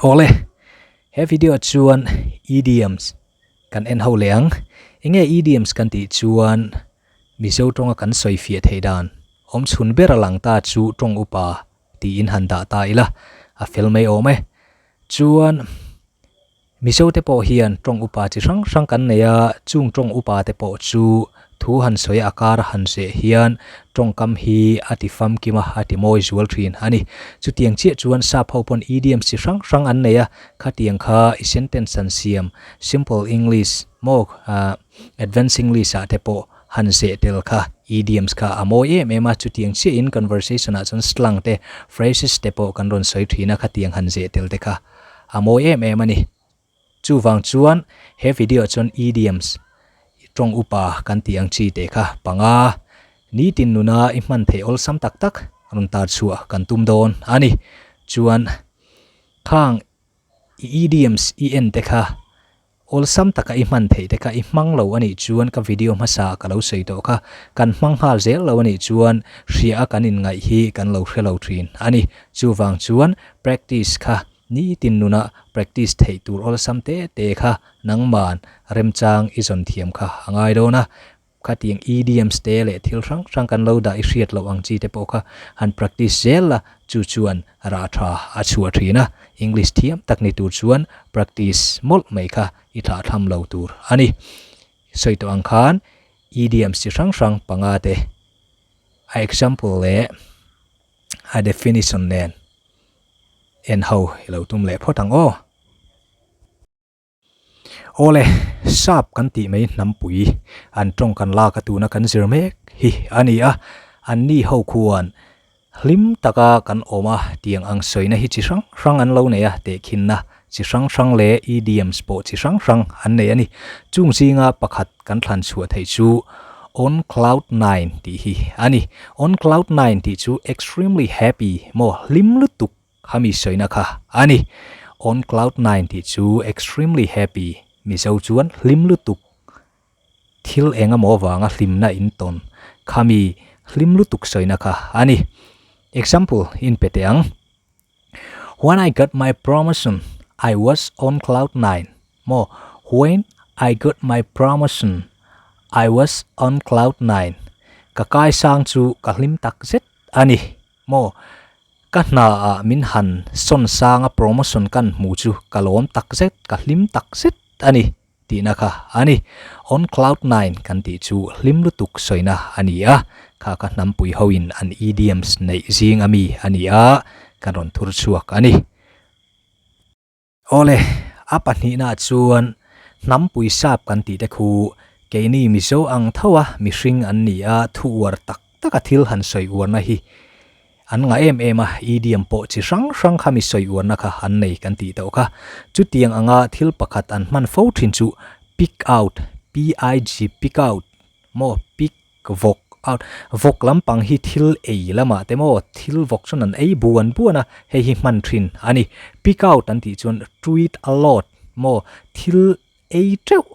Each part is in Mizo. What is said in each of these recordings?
Awle, he video chuan idioms kan en ho leh ang. Enge idioms kan tih chuan Mizo tawnga kan sawi fiah theih dan awm chhun ber a lang ta chu tawng upa tiin han dah ta ila a fel mai awm e. Chuan Mizo te pawh hian tawng upa chi hrang hrang kan nei a, chung tawng upa te pawh chu thu han sawi a kar han zeh hian tawngkam hi a ti famkim a, a ti mawi zual thin a ni. Chutiang chiah chuan sap ho pawn idioms chi hrang hrang an nei a, khatiang kha i sentence an siam simple English maw advanced English ah te pawh han zeh tel kha idioms kha a mawi em em a, chutiang chiah in conversation ah chuan slang te phrases te pawh kan rawn sawi thin a, khatiang han zeh tel te kha. A mawi em em a ni. Chuvang chuan he video ah chuan idioms, tawng upa kan tih ang chi teh kha panga nitin nuna i hman theih awlsam tak tak rawn tar chhuah kan tum dawn a ni. Chuan khang i idioms i en te kha Awlsam taka i hman theih te kha i hmang lo a nih chuan ka video hmasa ka lo sawi tawh kha kan hmang nghal zel lo a nih chuan hria a kan inngaih hi kan lo hre lo thin a ni. Chuvang chuan practice kha nitin nuna practice theih tur awlsam te te kha nangman remchang i zawn thiam kha a ngai dawn a. Khatiang idioms te leh thil hrang hrang kan lo dah i hriat loh ang chi te pawh kha han practice zel la, chu chuan rah tha a chhuah thin a, English thiam tak ni tur chuan practice mawlh mai kha i thlahthlam lo tur a ni. Sawi tawh ang khan idioms chi hrang hrang panga te a example leh a definition nen en ho i lo tum leh phawt ang aw. Awle, sap kan tih mai hnampui an tawng kan lak a tuna kan zir mek hi a ni a, an ni ho khuan hlim taka kan awm a tiang ang sawina hi chi hrang hrang an lo nei a, tehkhinna chi hrang hrang leh idioms pawh chi hrang hrang an nei a ni. Chung zinga pakhat kan thlan chhuah theih chu on cloud nine tih hi a ni. On cloud nine tih chu extremely happy maw hlim lutuk Khami sawina kha a ni. On cloud nine tih chu extremely happy, Mizo chuan hlim lutuk, thil eng emaw avanga hlimna in tawn, khami hlim lutuk sawina kha a ni. Example in pe teh ang. When I got my promotion, I was on cloud nine. Maw? When I got my promotion, I was on cloud nine. Ka kaisang chu ka hlim takzet a ni. Maw? Ka hna ah min han sawn sang a promotion kan hmu chu ka lawm tak zet, ka hlim tak zet a ni tihna kha a ni. On cloud nine kan tih chu hlim lutuk sawina a ni a, kha ka hnampui ho in an idioms neih zing a mi a ni a, kan rawn thur chhuak a ni. Awle, a pahnihna chuan hnampui sap kan tih te khu keini Mizo ang tho a mihring an ni a, thu uar tak tak a thil han sawi uarna hi an ngah em em a, idiom pawh chi hrang hrang kha mi sawi uarna kha an nei kan tih tawh kha. Chutiang anga thil pakhat an hman fo thin chu pick out, P-I-G, pick out maw, pick Vawk out, Vawk lampang hi thil ei lamah te maw thil vawk chuan an ei buan buan a, hei hi hman thin a ni. Pick out an tih chuan to eat a lot maw thil ei teuh,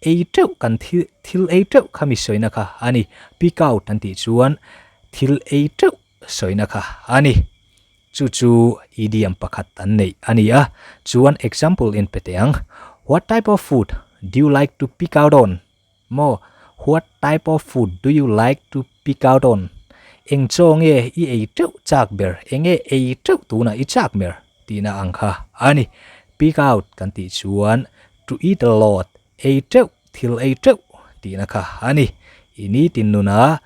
ei teuh kan thil thil ei teuh kha mi sawina kha a ni. Pick out an tih chuan thil ei teuh sawina kha a ni. Chu chu idiom pakhat an neih a ni a, chuan example in pe teh ang, What type of food do you like to pick out on? Maw, what type of food do you like to pick out on? Eng chaw nge i ei teuh chak ber, eng nge ei teuh tunah i chak ber tihna ang kha a ni. Pick out kan tih chuan to eat a lot, ei teuh, thil ei teuh tihna kha a ni. I nitin nuna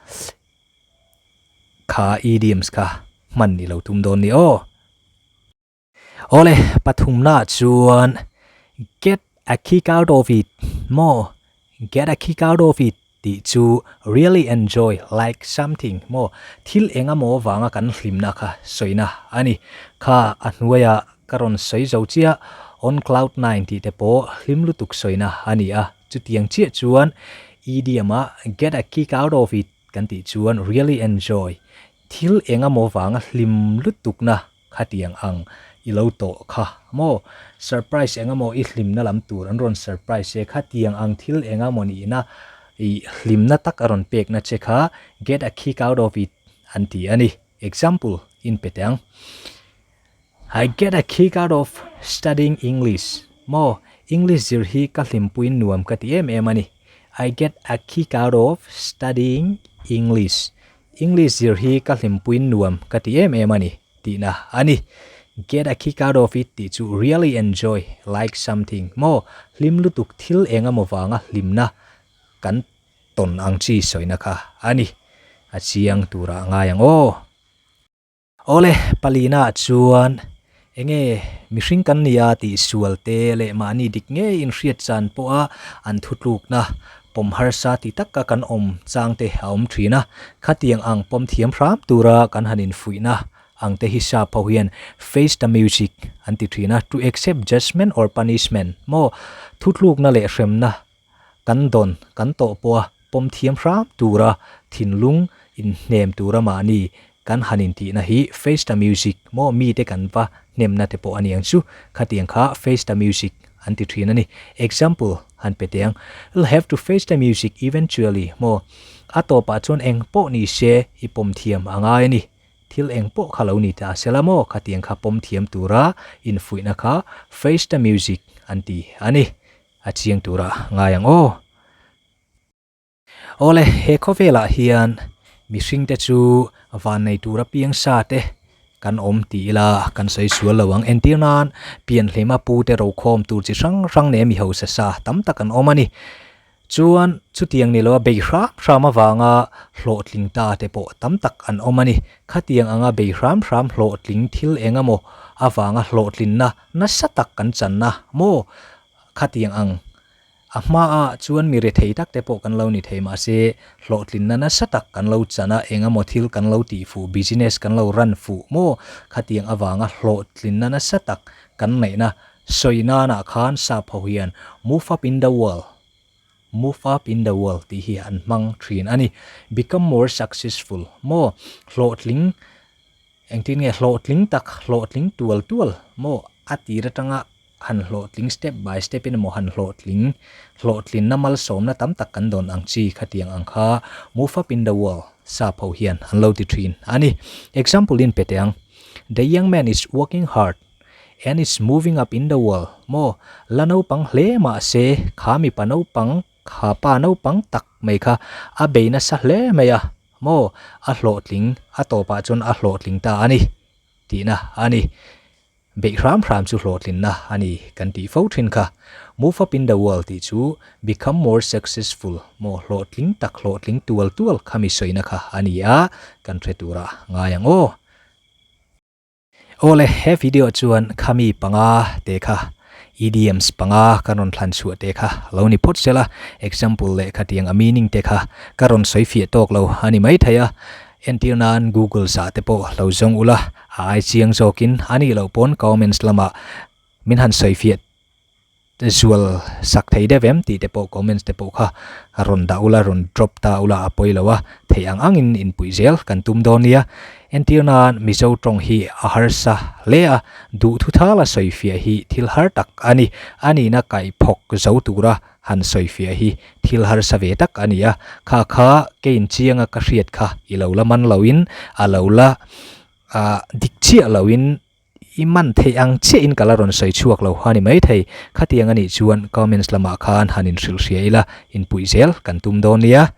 kha idioms kha hman i lo tum dawn ni aw. Awle, pathumna chuan get a kick out of it maw, get a kick out of it tih chu really enjoy, like something maw, thil eng emaw vanga kan hlimna kha sawina a ni. Kha a hnuaiah ka rawn sawi zo chiah, on cloud nine tih te pawh hlim lutuk sawina a ni a, chutiang chiah chuan idiom a get a kick out of it kan tih chuan really enjoy, thil eng emaw vanga hlim lutukna Khatiang ang i lo tawh kha maw? Surprise eng emaw i hlimna lam tur an rawn surprise che, khatiang ang thil eng emaw nihna i hlimna tak a rawn pekna che kha get a kick out of it an ti a ni. Example in pe teh ang. I get a kick out of studying English. Maw, English zir hi ka hlimpuiin nuam ka ti em em a ni. I get a kick out of studying English. English zir hi ka hlimpuiin nuam ka ti em em a ni tihna a ni. Get a kick out of it tih chu really enjoy, like something. Maw, hlim lutuk thil eng emaw vanga hlimna kan tawn ang chi sawina kha a ni. A chiang turah a ngai ang aw. Awle, palina chuan enge mihring kan nia tih sual te leh mahni dik ngei inhriat chan pawha an thutlukna pawm harsa ti taka kan awm chang te a awm thin a. Khatiang ang pawm thiam hram tura kan han infuihna ang te hi sap ho hian face the music an ti thin a, to accept judgement or punishment maw thutlukna leh hremna kan dawn kan tawh pawha pawm thiam hram tura thinlung inhnem tura mahni kan han intihna hi face the music maw mite kan va hnemna te pawh a ni ang chu. Khatiang kha face the music an ti thin a ni. Example han pe teh ang, You'll have to face the music eventually maw a tawpah chuan eng pawh ni se i pawm thiam a ngai a ni. Thil eng pawh kha lo ni ta sela maw khatiang kha pawm thiam tura infuihna kha face the music an ti a ni. A chiang tura ngai ang aw. Awle, he khawvelah hian mihringte chu van nei tura piang sa te kan awm ti ila kan sawi sual lo ang. Entir nan pianhlima pu te rokhawm tur chi hrang hrang nen mi hausa sa tam tak an awm a ni. Chuan chutiang ni loa bei hram hram avanga hlawhtling ta te pawh tam tak an awm a ni. Khatiang anga bei hram hram hlawhtling thil eng emaw avanga hlawhtlinna nasa tak kan channa maw? Khatiang ang a hmaah chuan mi rethei tak te pawh kan lo ni thei mahse hlawhtlinna nasa tak kan lo chan a, eng emaw thil kan lo tih fuh, business kan lo run fuh maw? Khatiang avanga hlawhtlinna nasa tak kan neihna sawi nanah khan sap ho hian move up in the world, move up in the world tih hi an hmang thin a ni. Become more successful maw? Hlawhtling Engtin nge hlawhtling tak, hlawhtling tual tual maw a tir atanga han hlawhtling step by step in emaw han hlawhtling, hlawhtlinna malsawmna tam tak kan dawn ang chi khatiang ang kha move up in the world sap ho hian an lo ti thin a ni. Example in pe teh ang, The young man is working hard and is moving up in the world maw la naupang hle mahse kha mipa naupang kha pa naupang tak mai kha a bei nasa hle mai a. Maw? A hlawhtling, a tawpah chuan a hlawhtling ta a ni tihna a ni. Beih hram hram chu hlawhtlinna a ni kan tih fo thin kha. Move up in the world tih chu become more successful, maw hlawhtling tak hlawhtling tual tual kha mi sawina kha a ni a, kan hre turah ngai ang aw. Awle, he video chuan khami panga te kha idioms panga ka rawn thlan chhuah te kha lo ni phawt sela, example leh khatiang a meaning te kha ka rawn sawi fiah tawk lo a ni mai thei a, entir nan Google zah te pawh lo zawng ula a ai chiang zawkin a nih loh pawn comments lamah min han sawi fiah Zual sak thei deuh em tih te pawh comments te pawh kha rawn dah ula rawn drop ta ula a pawi lo a, theih ang angin inpuih zel kan tum dawn nia. Entir nan Mizo tawng hi a harsa hle a, duh thuthala sawifiah hi thil har tak a ni. A nihna kaihphawk zo tura han sawifiah hi thil harsa ve tak a ni a, kha kha keiin chianga ka hriat kha i lo la man loin a lo la dik chiah loin I man theih ang chiah in ka la rawn sawi chhuak lo a ni maithei. Khatiang a nih chuan comments lamah khan han inhrilh hria ila, inpuih zel kan tum dawn nia.